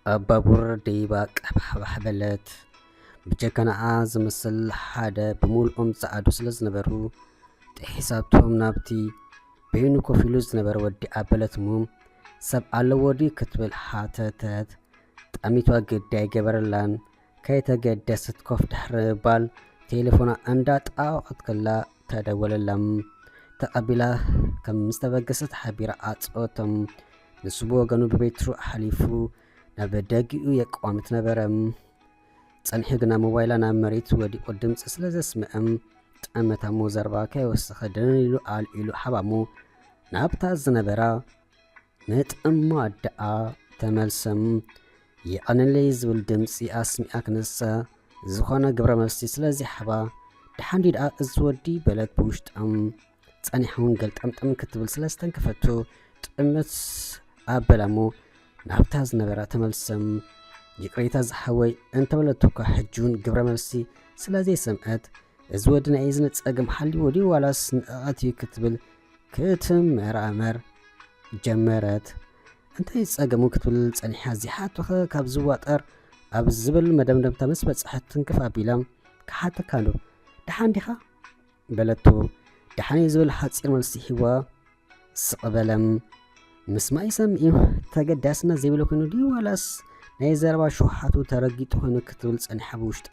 ኣብ ባቡር ደይባ ቀባሕባሕ በለት። ብጀካናኣ ዝመስል ሓደ ብምሉኦም ጸዓዱ ስለ ዝነበሩ፣ ጥሒሳቶም ናብቲ በይኑ ኮፍ ኢሉ ዝነበረ ወዲ ኣበለት እሞ፣ "ሰብ ኣለዎ ድዩ?" ክትብል ሓተተት። ጠሚቷ ግዲ ኣይገበረላን። ከይተገደሰት ኮፍ ድሕሪ ምባል ቴሌፎና እንዳጣወቐት ከላ ተደወለላ። ተቐቢላ ከም ምስ ተበገሰት ሓቢራ ኣጽወቶም። ንሱ ብወገኑ ብቤትሩ ሓሊፉ ናብ ደጊኡ የቋምት ነበረ። ጸኒሑ ግና ሞባይላ ናብ መሬት ወዲቑ ድምጺ ስለ ዘስምዐ፣ ጠመታሞ ዘረባ ከይወሰኸ ደንን ኢሉ ኣልዒሉ ሓባሞ ናብታ ዝነበራ መጠን ማዳኣ ተመልሰም። "የቐንለይ" ዝብል ድምጺ ኣስሚኣ ክንሳ ዝኾነ ግብረ መልሲ ስለ ዘይሓባ፣ "ደሓን ድዩ ደኣ እዚ ወዲ?" በለት ብውሽጣ። ጸኒሓውን ገልጠምጠም ክትብል ስለ ዝተንከፈቶ፣ ጥምት ኣበላሞ ናብታ ዝነበራ ተመልሰም። "ይቕሬታ ዝሓወይ" እንተበለቶ እኳ ሕጂ እውን ግብረ መልሲ ስለ ዘይሰምዐት፣ "እዚ ወዲ ናይ እዝኒ ጸገም ሓልይዎ ድዩ ዋላስ ንዕቐት እዩ?" ክትብል ክትመራመር ጀመረት። "እንታይ ጸገሙ?" ክትብል ጸኒሓ፣ "እዚ ሕቶኸ ካብ ዝዋጠር?" ኣብ ዝብል መደምደምታ ምስ በጽሐት ትንክፍ ኣቢላ፣ "ክሓተካ ዶ?" "ደሓን ዲኻ?" በለቶ። "ደሓን እየ" ዝብል ሓጺር መልሲ ሂባ ስቕ በለ። ምስማዕ ይሰምዕ እዩ። ተገዳስነት ዘይብሉ ኮይኑ ድዩ ዋላስ ናይ ዘረባ ሽውሓቱ ተረጊጡ ኮይኑ ክትብል ጸኒሓ ብውሽጣ።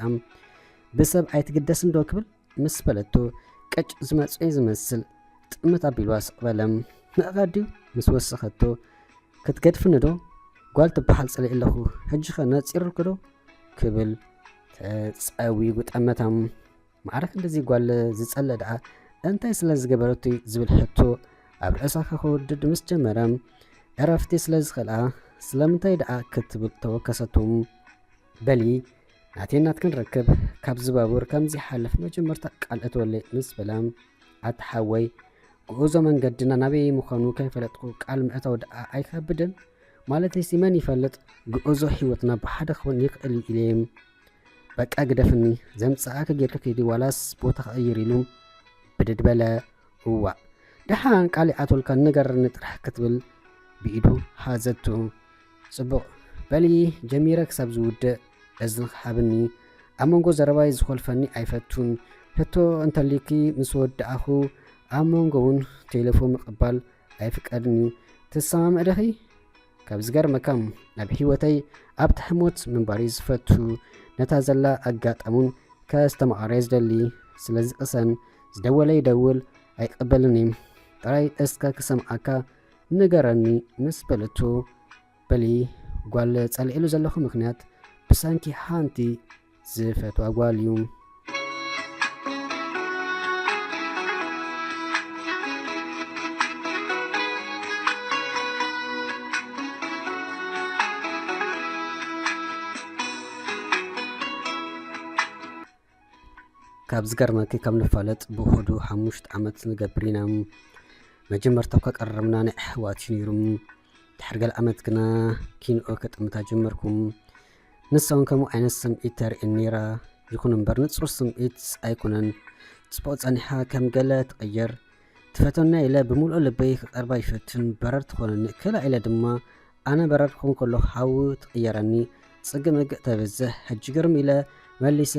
"ብሰብ ኣይትግደስን ዶ?" ክብል ምስ በለቶ፣ ቅጭ ዝመጾ እዩ ዝመስል። ጥምት ኣቢልዋ ስቕ በለ። "ንዕቐት ድዩ?" ምስ ወሰኸቶ፣ "ክትገድፍኒ ዶ? ጓል ትበሃል ጸሊኤ ኣለኹ። ሕጂኸ ነጺሩልኪ ዶ?" ክብል ተጸዊጉ ጠመታ። "ማዕረ ክንድዚ ጓል ዝጸልእ ደኣ እንታይ ስለ ዝገበረቱ?" ዝብል ሕቶ ኣብ ርእሳ ከወድድ ምስ ጀመረ፣ ዕረፍቲ ስለ ዝኸልኣ፣ "ስለምንታይ ደኣ?" ክትብል ተወከሰቱ። "በሊ፣ ናተይን ናትክን ርክብ ካብዚ ባቡር ከም ዘይሓልፍ መጀመርታ ቃል እተወለይ" ምስ በላ፣ "ኣታ ሓወይ፣ ጉዕዞ መንገድና ናበይ ምዃኑ ከይፈለጥኩ ቃል ምእታው ደኣ ኣይከብድን? ማለተይሲ መን ይፈልጥ፣ ጉዕዞ ህይወትና ብሓደ ክኸውን ይኽእል እዩ" ኢለ፣ "በቃ ግደፍኒ፣ ዘምጽኣኪ ጌርኪ ኪዲ ዋላስ ቦታ ክቕይር" ኢሉ ብድድ በለ። "እዋእ፣ ደሓን ቃል ይኣትወልካ ንገረኒ ጥራሕ" ክትብል ብኢዱ ሓዘቱ። "ጽቡቕ፣ በሊ ጀሚረ ክሳብ ዝውድእ እዝንኺ ሃብኒ። ኣብ መንጎ ዘረባይ ዝኾልፈኒ ኣይፈቱን። ሕቶ እንተልዩኪ ምስ ወዳእኹ ኣብ መንጎ እውን ቴሌፎን ምቕባል ኣይፍቀድን እዩ። ትሰማምዒ ዲኺ?" ካብ ዝገርመካ፣ ኣብ ህይወተይ ኣብ ትሕሞት ምንባር እዩ ዝፈቱ። ነታ ዘላ ኣጋጣሙን ከስተማቕሮ እየ ዝደሊ። ስለዚ ቅሰን፣ ዝደወለ ይደውል፣ ኣይቅበልን እዩ። ጥራይ እስከ ክሰምዓካ ንገረኒ ምስ በለቶ፣ በሊ ጓል ጸሊኤሉ ዘለኹ ምኽንያት ብሰንኪ ሓንቲ ዝፈትዋ ጓል እዩ። ካብ ዝገርመኪ፣ ካብ ንፋለጥ ብውሑዱ ሓሙሽተ ዓመት ንገብር ኢና። መጀመርታ እኳ ቀረርብና ናይ ኣሕዋት እዩ ነይሩ። ድሕሪ ገለ ዓመት ግና ኪንኦ ከጥምታ ጀመርኩ። ንሳ እውን ከምኡ ዓይነት ስምዒት ተርእየኒ ነይራ። ይኹን እምበር ንጹር ስምዒት ኣይኮነን። ጽቡቕ ጸኒሓ ከም ገለ ትቕየር። ትፈትወና ኢለ ብምልኦ ልበይ ክቐርባ ይፈትን፣ በረር ትኾነኒ። ክላ ኢለ ድማ ኣነ በረር ክኾን ከለኹ ሓዊ ትቕየረኒ። ጽግእ ምግእ ተብዝሕ። ሕጂ ግርም ኢለ መሊሰ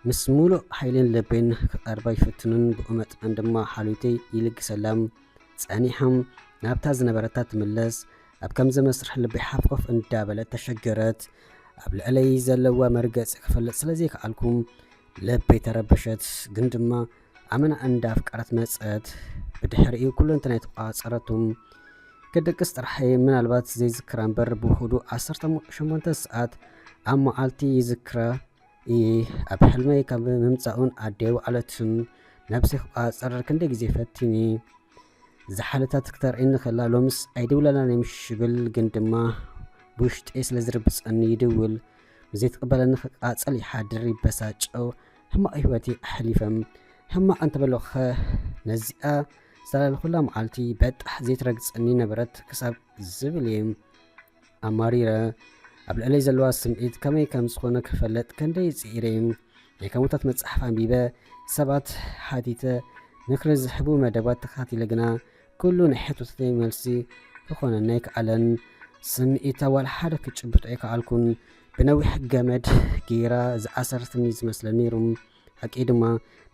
ምስ ምሉእ ሓይልን ልበይን ክቐርባ ይፍትንን ብኡ መጠን ድማ ሓልዮተይ ይልግሰላ። ጸኒሓ ናብታ ዝነበረታ ትምለስ። ኣብ ከምዚ መስርሕ ልበይ ሓፍኮፍ እንዳበለት ተሸገረት። ኣብ ልዕለይ ዘለዋ መርገጺ ክፈልጥ ስለ ዘይከኣልኩ ልበይ ተረበሸት። ግን ድማ ኣመና እንዳፍቀረት መጸት። ብድሕሪኡ ኩለንተናይ ተቋጸረቱ። ክድቅስ ጥራሕ እየ ምናልባት ዘይዝክራ እምበር ብውሑዱ ዓሰርተ ሸሞንተ ሰዓት ኣብ መዓልቲ ይዝክራ እየ። ኣብ ሕልመይ ካብ ምምጻኡን ኣደይ ወዓለትን ነብሰይ ክቋጸር ክንደይ ግዜ ፈቲኒ። ዝሓለታት ክተርእየኒ ከላ ሎምስ ኣይድውለላን እየ ምሽ ይብል፣ ግን ድማ ብውሽጠይ ስለ ዝርብጸኒ ይድውል። ዘይትቕበለኒ ክቃጸል ይሓድር ይበሳጨው። ሕማቕ ህይወተይ ኣሕሊፈ። ሕማቕ እንተበልኩኸ ነዚኣ ዝላለኹላ መዓልቲ በጣሕ ዘይትረግጸኒ ነበረት ክሳብ ዝብል እየ ኣማሪረ። ኣብ ልዕለይ ዘለዋ ስምዒት ከመይ ከም ዝኾነ ክፈልጥ ክንደይ ጽዒረ። ናይ ከሙታት መጽሓፍ ኣንቢበ፣ ሰባት ሓቲተ፣ ምኽሪ ዝህቡ መደባት ተኸታቲለ ግና ኩሉ ናይ ሕቶታተይ መልሲ ክኾነኒ ኣይከኣለን። ስምዒታ ዋላ ሓደ ክጭብጦ ኣይከኣልኩን። ብነዊሕ ገመድ ገይራ ዝኣሰረትኒ ዝመስለ ነይሩ። ሓቂ ድማ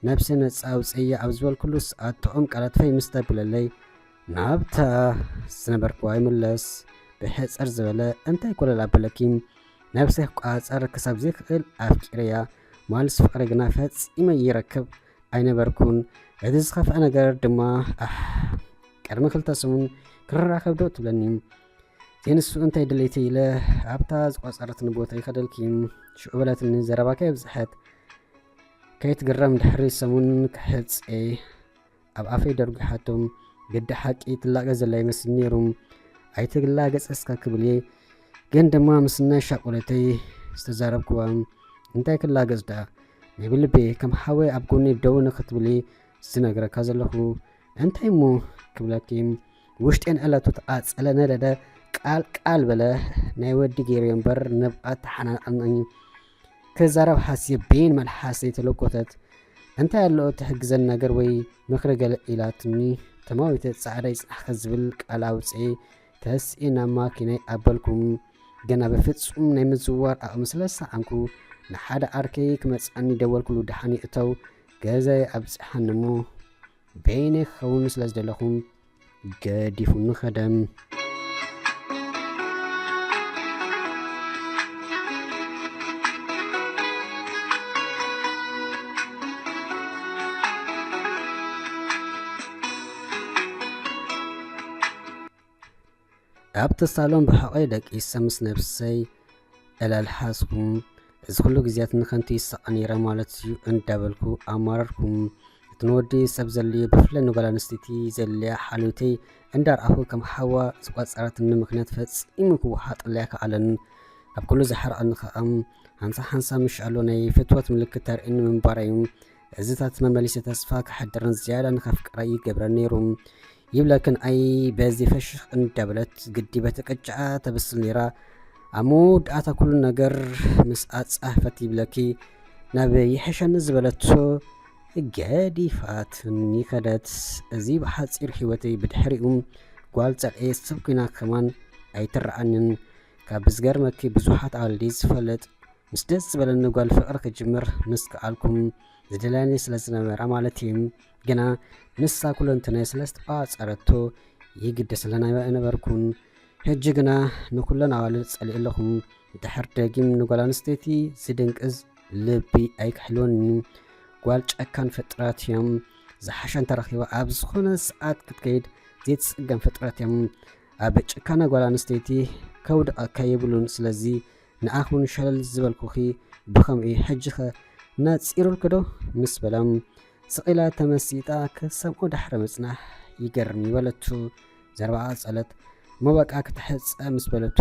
ነብሰ ነጻ ኣውፅያ ኣብ ዝበልኩሉ ሰዓት ጥዑም ቃላት ፈይ ምስ ተብለለይ ናብታ ዝነበርኩዋ ይምለስ። ብሕፅር ዝበለ እንታይ ኮለል ኣበለኪ? ነብሰይ ክቋፀር ክሳብ ዘይክእል ኣፍቂረያ። ማልስ ፍቕሪ ግና ፈጺመ ይረክብ ኣይነበርኩን። እቲ ዝኸፍአ ነገር ድማ ኣሕ፣ ቅድሚ ክልተ ሰሙን ክራኸብ ዶ ትብለኒ? ዘይንሱ እንታይ ድሌተ ኢለ ኣብታ ዝቋጸረትኒ ቦታ ይኸደልኪ ሽዑ በለትኒ። ዘረባካ የብዝሐት ከይትግረም ድሕሪ ሰሙን ክሕጽ ኣብ ኣፈይ ደርጒሓቶም። ግዲ ሓቂ ትላገ ዘላ ይመስል ነይሩ። ኣይትላገጽ እስካ ክብል እየ ግን ድማ ምስ ናይ ሻቆለተይ ዝተዛረብክዋ እንታይ ክላገጽ ደኣ ናይ ብልቤ ከም ሓወይ ኣብ ጎኒ ደው ንክትብሊ ዝነግረካ ዘለኹ። እንታይ እሞ ክብለኪ ውሽጤን ዕለቱ ተቓጸለ ነደደ። ቃል ቃል በለ ናይ ወዲ ገይሩ እምበር ንብኣት ተሓናንቐኒ። ክዛረብ ሓስየ ቤን መልሓሰይ ተለኮተት። እንታይ ኣሎ ትሕግዘን ነገር ወይ ምኽሪ ገለ ኢላትኒ። ተማዊተ ጻዕዳ ይጽናሕከ ዝብል ቃል ኣውፅኤ ተስኤ ናብ ማኪናይ ኣበልኩም። ገና ብፍጹም ናይ ምዝዋር ዓቕሚ ስለ ዝሰኣንኩ ንሓደ ዓርከይ ክመጽኣኒ ደወልኩሉ። ደሓን ይእተው ገዛይ ኣብጽሓኒ እሞ በይነይ ክኸውን ስለ ዝደለኹ ገዲፉኒ ኸደ። ኣብቲ ሳሎን ብሕቖይ ደቂሰ ምስ ነብሰይ ዕላል ሓዝኹ። እዚ ኩሉ ግዜያት ንኸንቱ ይሳቐ ነይረ ማለት እዩ እንዳበልኩ ኣማረርኩ። እቲ ንወዲ ሰብ ዘድልዮ ብፍላይ ንጓል ኣንስተይቲ ዘድልያ ሓልዮተይ እንዳርኣኹ ከም ሓዋ ዝቋጸረትኒ ምኽንያት ፈጺሙ ክወሓጠለይ ኣይከኣለን። ካብ ኩሉ ዘሕርቐኒ ከኣ ሓንሳብ ሓንሳብ ምሽ ኣሎ ናይ ፍትወት ምልክት ተርእየኒ ምንባራ እዩ። እዚታት መመሊሰ ተስፋ ከሕድርን ዝያዳ ንኸፍቅራ ይገብረኒ ነይሩ። ይብለክን ኣይ በዚ ፈሽኽ እንዳበለት ግዲ በቲ ቅጫኣ ተብስል ነይራ። ኣብ መወዳእታ ኩሉ ነገር ምስ ኣጻፈት ይብለኪ ናብ ይሕሸኒ ዝበለቶ ገዲፋትኒ ከደት። እዚ ብሓጺር ህይወተይ ብድሕሪኡ ጓል ጸልኤ ሰብ ኮይና ከማን ኣይትረኣንን። ካብ ዝገርመኪ ብዙሓት ኣዋልዲ ዝፈልጥ ምስ ደስ ዝበለኒ ጓል ፍቕሪ ክጅምር ምስ ከኣልኩም ዝደልያኒ ስለ ዝነበራ ማለት እዩ። ግና ንሳ ኩለንትናይ ስለ ዝተቋጸረቶ ይግደሰለን ኣይነበርኩን። ሕጂ ግና ንኩለን ኣዋልድ ጸሊእ ኣለኹ። ድሕር ደጊም ንጓል ኣንስተይቲ ዝድንቅዝ ልቢ ኣይክሕልወኒ። ጓል ጨካን ፍጥረት እዮም። ዝሓሸ እንተረኺባ ኣብ ዝኾነ ሰዓት ክትከይድ ዘይትጽገም ፍጥረት እዮም። ኣብ ጭካነ ጓል ኣንስተይቲ ከውድቐካ የብሉን። ስለዚ ንኣኹን ሸለል ዝበልኩኺ ብኸምኡ እዩ። ሕጂኸ ነጺሩልኪ ዶ? ምስ በላ ስቕ ኢላ ተመሲጣ ክሰምዖ ድሕሪ ምጽናሕ ይገርም እዩ በለቱ። ዘረባኣ ቀጸለት። እሞ በቃ ክትሕጸ ምስ በለቱ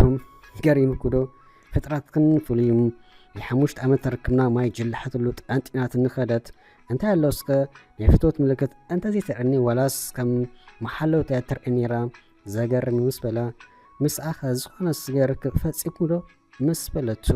ገሪሙኪ ዶ? ፍጥረትክን ፍሉይ እዩ። ናይ ሓሙሽተ ዓመት ርክብና ማይ ጅላሓትሉ ጠንጢናትኒ ከደት። እንታይ ኣሎ እስከ ናይ ፍትወት ምልክት እንተዘይተርእየኒ ዋላስ ከም መሓለውታ እያ ትርእየኒ ነይራ። ዘገርም እዩ ምስ በላ ምስኣኸ ዝኾነ ስገ ርክብ ፈጺምኩም ዶ? ምስ በለቱ